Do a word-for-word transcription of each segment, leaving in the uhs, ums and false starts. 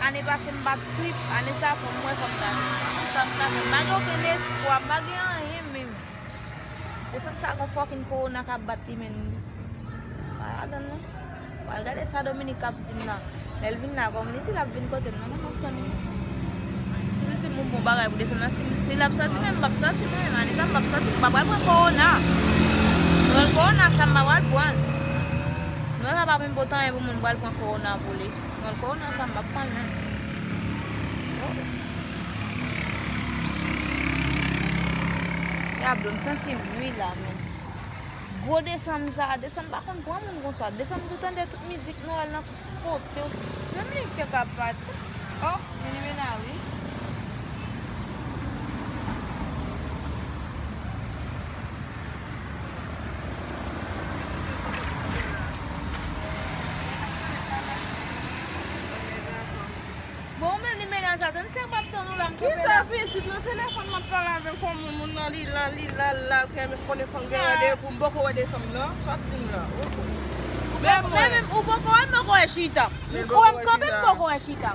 Ane pase m bat trip, ane sa fò m wè fò m ta jwenn. M pa konn sa m ta fè. M pa gen okenn espwa, m pa gen anyen menm. Desanm sa gon fucking kowona k ap bat li menm. Pa ladan l non. Pral gade sa Dominique ap di m la. Lè l vin la, kòm li di l ap vin kote m nan, men m ap tann li. Si l di m yon bon bagay pou desanm nan, si, si l ap sòti menm, m ap sòti mwen menm. Ane sa m p ap sòti, m pa pral pran kowona. Nwèl kowona sa m pa pral pran. Nwèl sa pa menm potan anyen pou moun pral pran kowona pou li. Nwèl kowona sa m p ap pran l menm. Oh. Diablo, m santi m ui la menm. Gwo desanm sa, desanm pa konn pran moun konsa. Desanm tou tande tout mizik Nwèl nan tout kote. Dominique k ap bat. Oh, Melimena wi. Bon, ou menm li melanj sa, tann se m ap tann ou la, m kanpe la. Kisa pitit nan telefòn m ap pale avèk yon moun, moun nan li la, li la, la, kè m konnen fò m gen randevou, m poko wè desanm nan. Sa w ap di m la? Men mwen menm, ou poko wè, m poko wè chita. Ou wè m kanpe, m poko wè chita.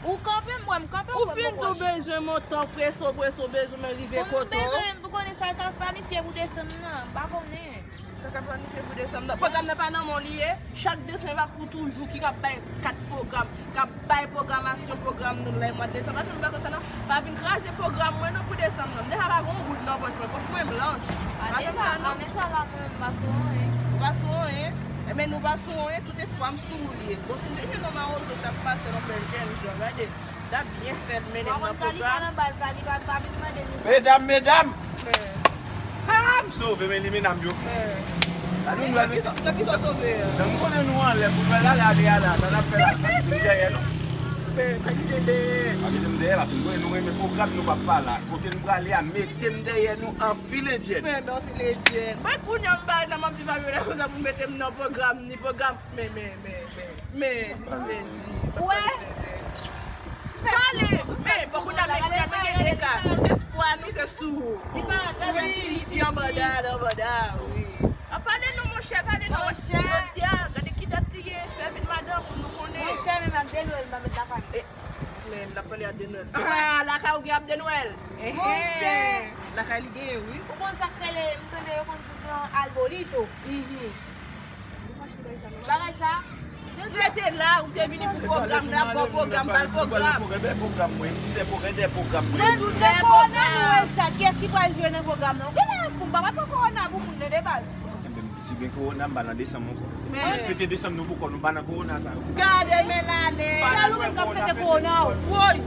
Ou kanpe, m wè m kanpe, ou wè m poko wè chita. Ou fin di w bezwen montan, preso, preso, bezwen men rive kote w. Pou konnen sa k ap planifye pou desanm nan, m pa konnen. Sa k ap planifye pou desanm nan. Pwogram nan pa nan men w li ye. Chak desanm ap pou toujou ki ap bay kat pwogram, k ap bay pwogramasyon pwogram nou nan mwa desanm. Pa vin bagay sa non. Pa vin kraze pwogram mwen non pou desanm nan. M deja pa gen yon goud nan pòch mwen. Pòch mwen blanch. Pa vin sa non. Ane sa la mwen m pa sou anyen. Ou pa sou anyen. Enben nou pa sou anyen, tout espwa m sou ou li ye. Bon, si m te jwenn yon mawozo t ap pase nan bèl jèn jan, gade. T ap byen fèt, mennen m nan pwogram. Kalifòni nan baz la, li pa, pa vin mande nou. Medam, medam! Ah, m sove, men li menam yo. Gade nou wè, men sa. Nan ki sa w sove a? Nan m konnen nou anlè, pou nou al ale, ale, ale, sa n ap fè la, pa kite m dèyè, non. Men, pa kite m dèyè. Pa kite m dèyè, paske m konnen nou renmen pwogram, nou p ap pa la. Kote n prale a, mete m dèyè nou anfile dyèn. Men, men, anfile dyèn. Mwen, kounye a, m bay nan m ap di Fabiola konsa pou l mete m nan pwogram, ni pwogram. Men, men, men, men, men, li sezi. Ou wè? Pale, men, bon, kounye a, men, kounye a, men, gen dega. Tout espwa nou se sou ou. Wi, li anba da, li anba da, wi. A, pale non, monchè, pale non. Monchè. Jodi a, gade ki dat li ye, fè vin madanm, nou konnen. Monchè, men m ap de Nwèl, m pa met lakay. E, men, l ap pale a de Nwèl. A, lakay ou gen ap de Nwèl. Monchè. Lakay li genyen, wi. Ou konn sa k rele, m tande yo konn di l Albolito. Mhm. Bagay sa. Rete la, ou te vini pou pwogram la, bon pwogram, bal pwogram. Bèl pwogram, mwen, si se pwogram, dè pwogram, mwen. Nan, nan kowona nou wè sa, kiyès ki pral jwe nan pwogram nan? Ou genlè fou, m pa pral pran kowona pou moun nan de baz. Enben, si gen kowona, m pa nan desanm ankò. Men. Fete desanm nou pou kò nou, pa nan kowona sa. Gade men lane. Sèl ou menm k ap fete kowona w. Woy!